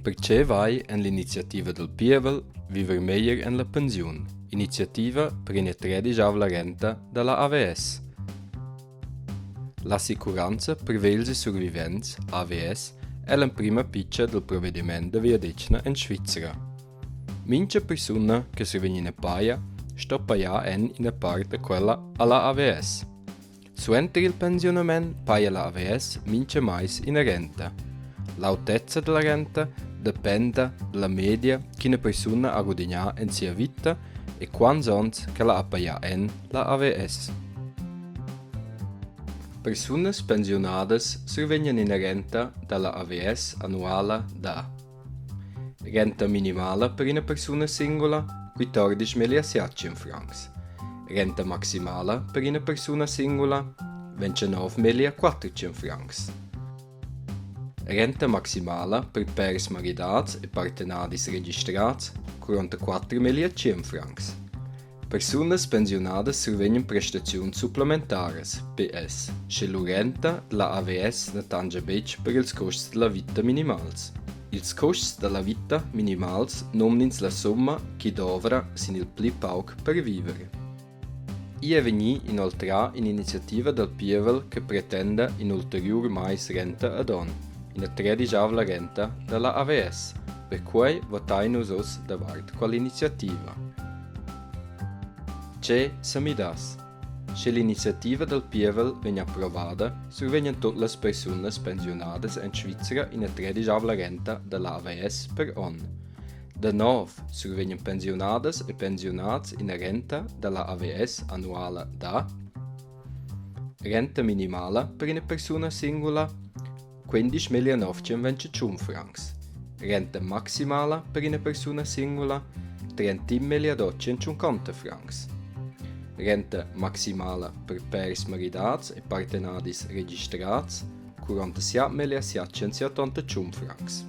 Per tge vai en l'iniziativa dal pievel Viver meglier en la pensiun, iniziativa per ina tredischavla renta da la AVS. L'assicuranza per vegls e survivents, AVS, è l'emprima pitga dal provediment da vegliadetgna en Svizra. Mintga persuna che survegn ina paja sto pajar en ina part da quella a la AVS. Suenter il pensiunament paja la AVS mintga mais ina renta. L'autezza dalla renta dependa dalla media ch'ina persuna ha gudignà en sia vita e quants onns ch'ella ha pajà en la AVS. Persunas pensiunadas survegnan ina renta dalla AVS annuala da Renta minimala per ina persuna singula quittordisch mellia siatschien francs. Renta maximala per ina persuna singula 29 mellia 400 francs. Renta maximala per pèrs maridads e partenadis registrads 44 mellia 100 francs. Persunas pensiunadas survegnan prestaziuns supplementaras, PS, sche lur renta dalla AVS na tangia betg per ils custs dalla vita minimals. Ils custs dalla vita minimals nomn'ins la summa ch'i dovra sin il pli pauc per viver. Igl è vegnì inoltrà in'iniziativa dal pievel che pretenda in ulteriur mais renta ad onn, ina tredischavla renta da la AVS. Perquai votain nus oz davart quell'iniziativa. Tge sa midass? Sche l'iniziativa dal pievel vegn approvada, survegnan tut las persunas pensiunadas en Svizra ina tredischavla renta da l'AVS per onn. Da nov survegnan pensiunadas e pensiunads ina renta da la AVS annuala da renta minimala per ina persuna singula 15.925 francs, renta maximala per ina persuna singula 31.850 francs, renta maximala per pèrs maridads e partenadis registrads 47.771 francs.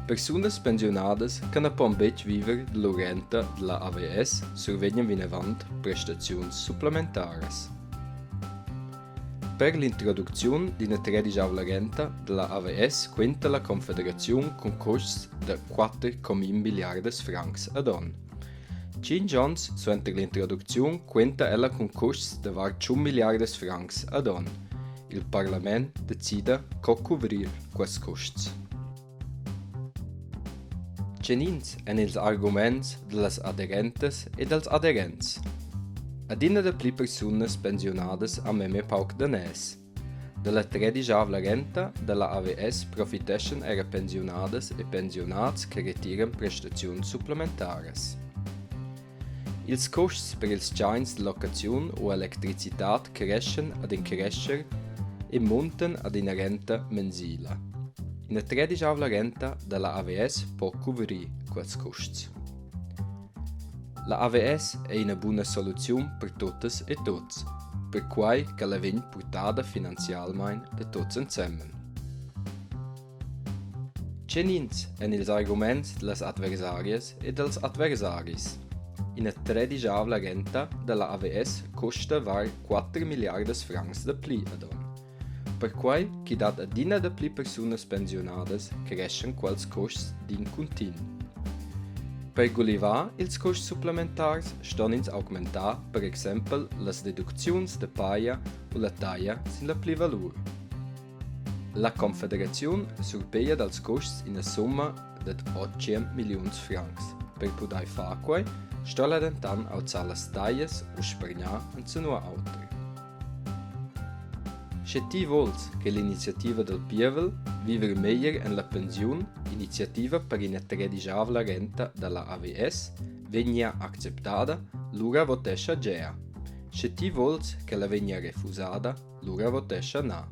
Persunas pensiunadas che na pon betg viver da lur renta da la AVS survegnan vinavant prestaziuns supplementaras. Per l'introducziun d'ina tredischavla renta da la AVS quinta la Confederaziun cun custs da 4,1 milliardas francs ad onn. Tschintg onns suenter l'introducziun quinta ella cun custs da var tschun milliardas francs ad onn. Il parlament decida co cuvrir quests custs. Tgenins èn ils arguments da las aderentas e dals aderents? Adina dapli persunas pensiunadas han memia pauc daners. Da la tredischavla renta da la AVS profiteschan era pensiunadas e pensiunads che retiran prestaziuns supplementaras. Ils custs per ils tschains da locaziun u electricitad creschan ad in crescher e muntan ad ina renta mensila. Ina tredischavla renta da la AVS po cuvrir quels custs. La AVS è ina buna soluziun per tuttas e tuts, perquai ch'ella vegn purtada finanzialmain da tuts ensemen. Tgenins èn ils arguments da las adversarias e dals adversaris? Ina tredischavla renta da la AVS custa var quatter milliardas francs dapli ad onn. Perquai ch'i dat adina dapli persunas pensiunadas creschan quels custs d'in cuntin. Per gulivar ils custs supplementars ston ins augmentar per exempel las deducziuns da paja u la taglia sin la plivalur. La Confederaziun surpiglia dals custs ina summa dad 800 milliuns francs. Per pudair far quai sto ella dentant auzar las taglias u spargnar enzanua auter. Sche ti vuls che l'iniziativa dal pievel Viver meglier en la pensiun, iniziativa per ina tredischavla renta da la AVS, vegnia acceptada, lura votescha gea. Sche ti vuls ch'ella vegnia refusada, lura votescha na.